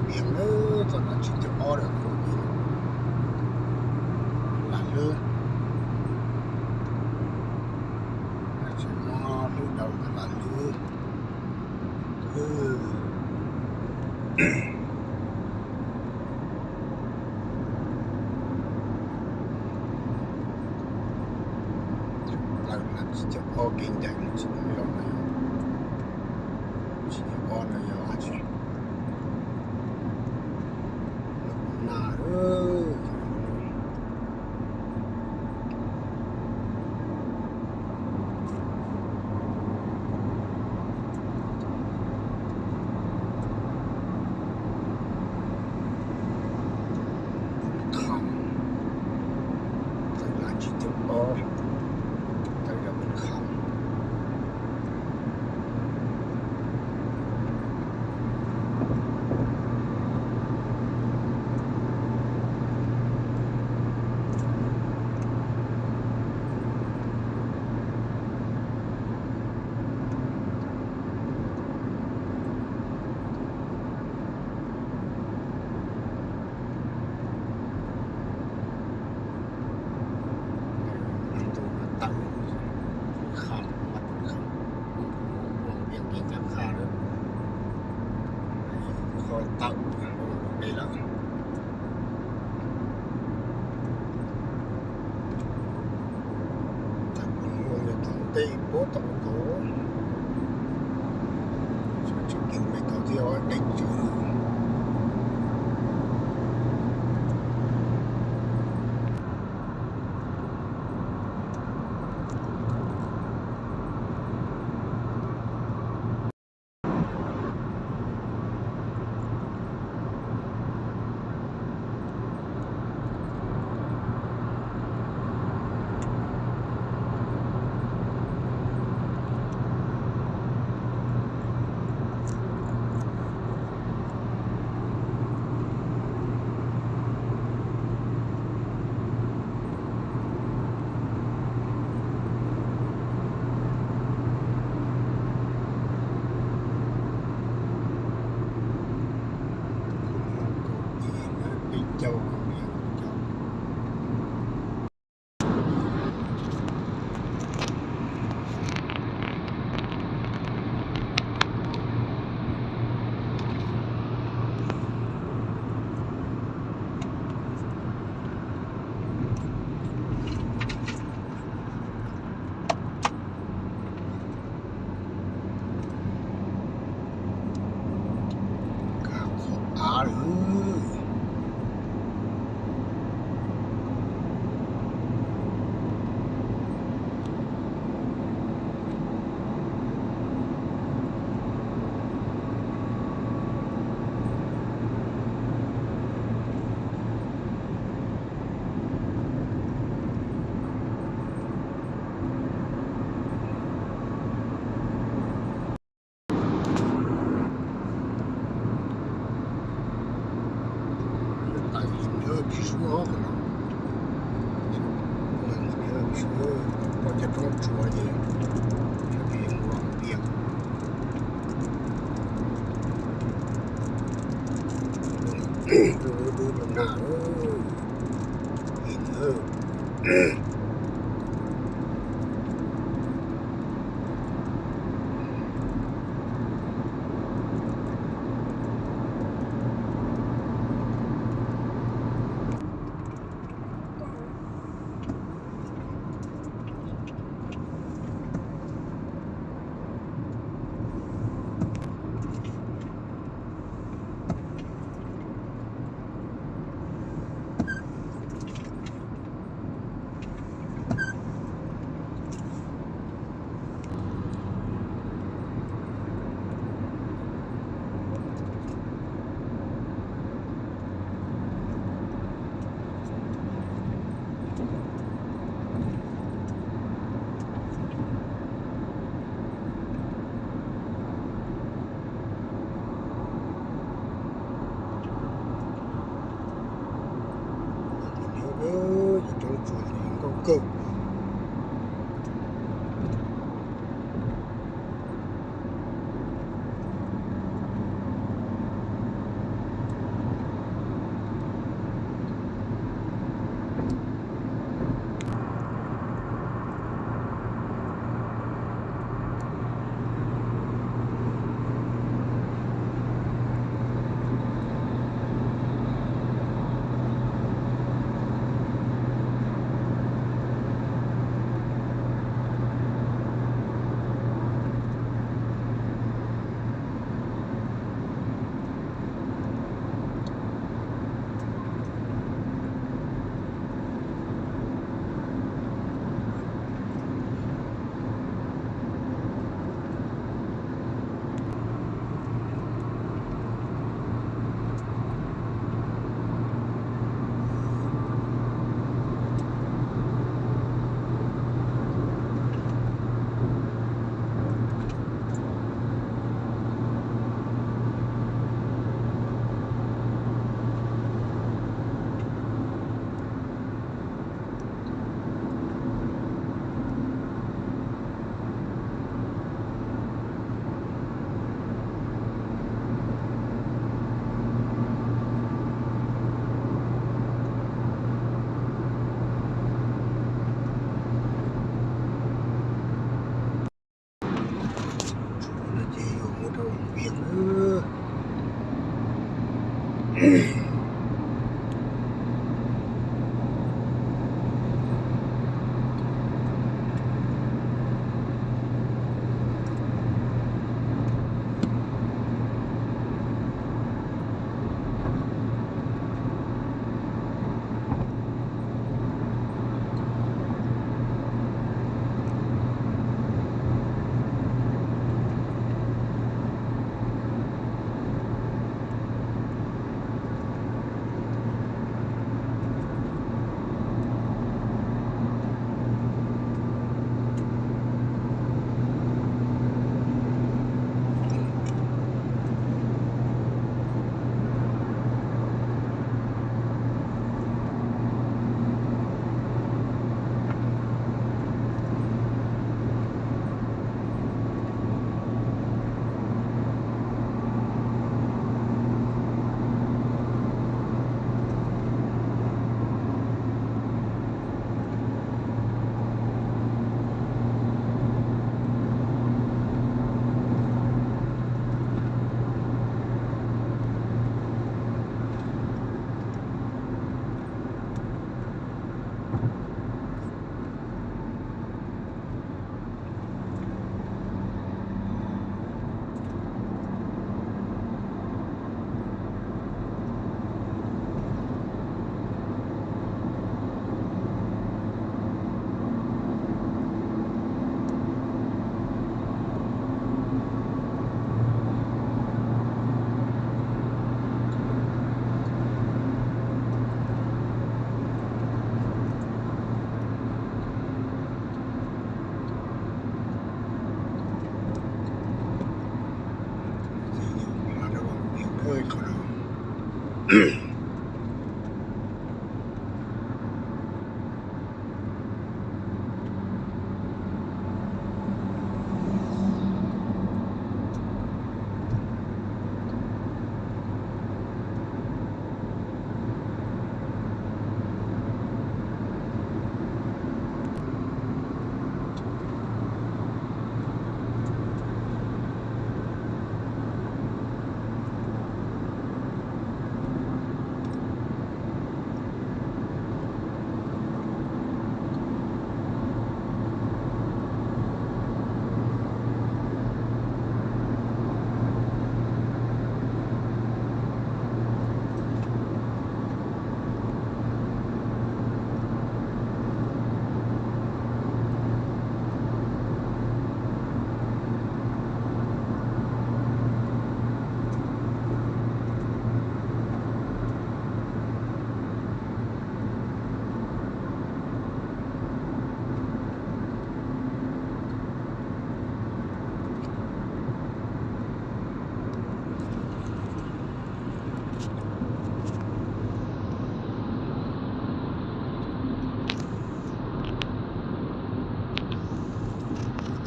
Piam lawm, txog no tsib caug ob lawm, lam hlwb, tsis muab hlwb dau, lam hlwb. Plaws lam tsib caug ob kev ncaim no tsis tau yog no yog, tsib caug ob no yog dab tsi? Lub na, Kham, plaws lam tsib caug ob, plaws lam Kham. Tawm, ua npias nkees cov kha lawm, qhov tawm pe lawm. Txawm pus muag yog thaum ntej puab tau tau, tsis kiv me tau thiab deb tsawv. Peb caug, peb caug. Nkag qhov av lawm. Tawm ib hnub pib suab qhov no, pib suab poj cov roob tsuas ces mus los tiag. Dub dub dub na, ib hnub. Cov roob tsuas nkauj kawg.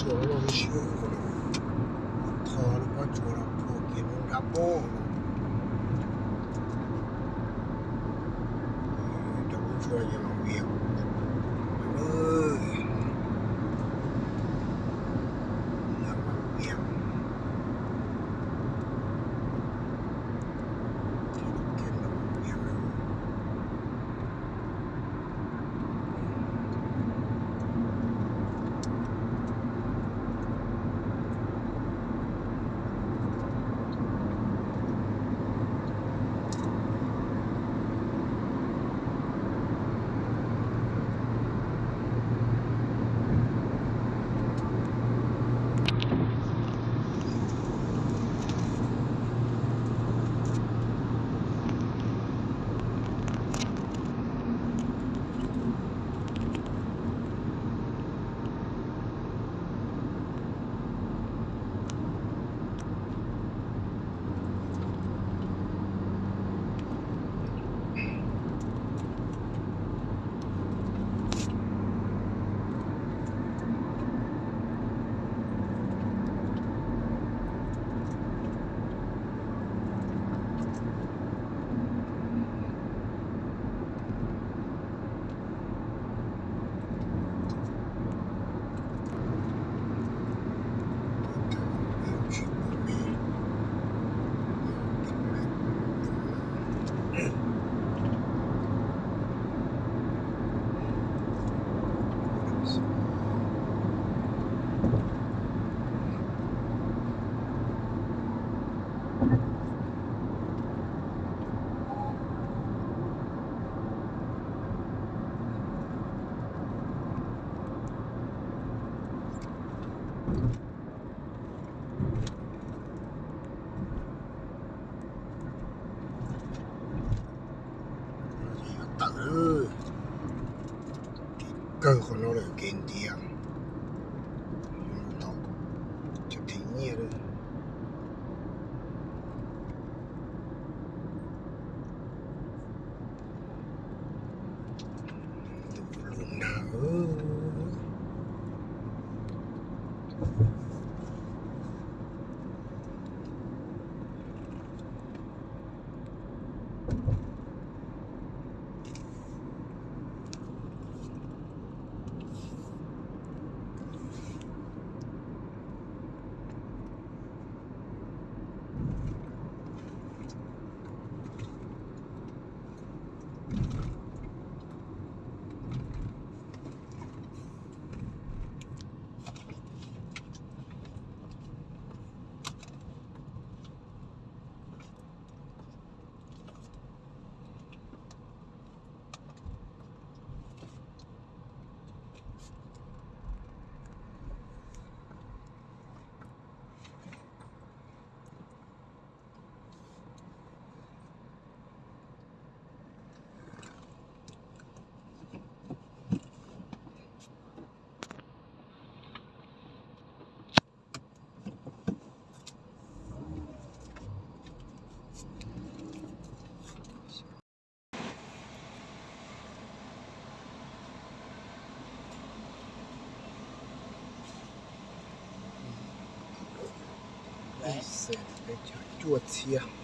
Tsuas loj siab, tho lub pob tsuas los puag kiag lub nrab pob. Cov lub tsuas yog los vias, los vias. Tawg qhov no lawm kev ntiav, tau cov them nyiaj lawm. Lus nag. Ib xees peb caug cuaj txhiab.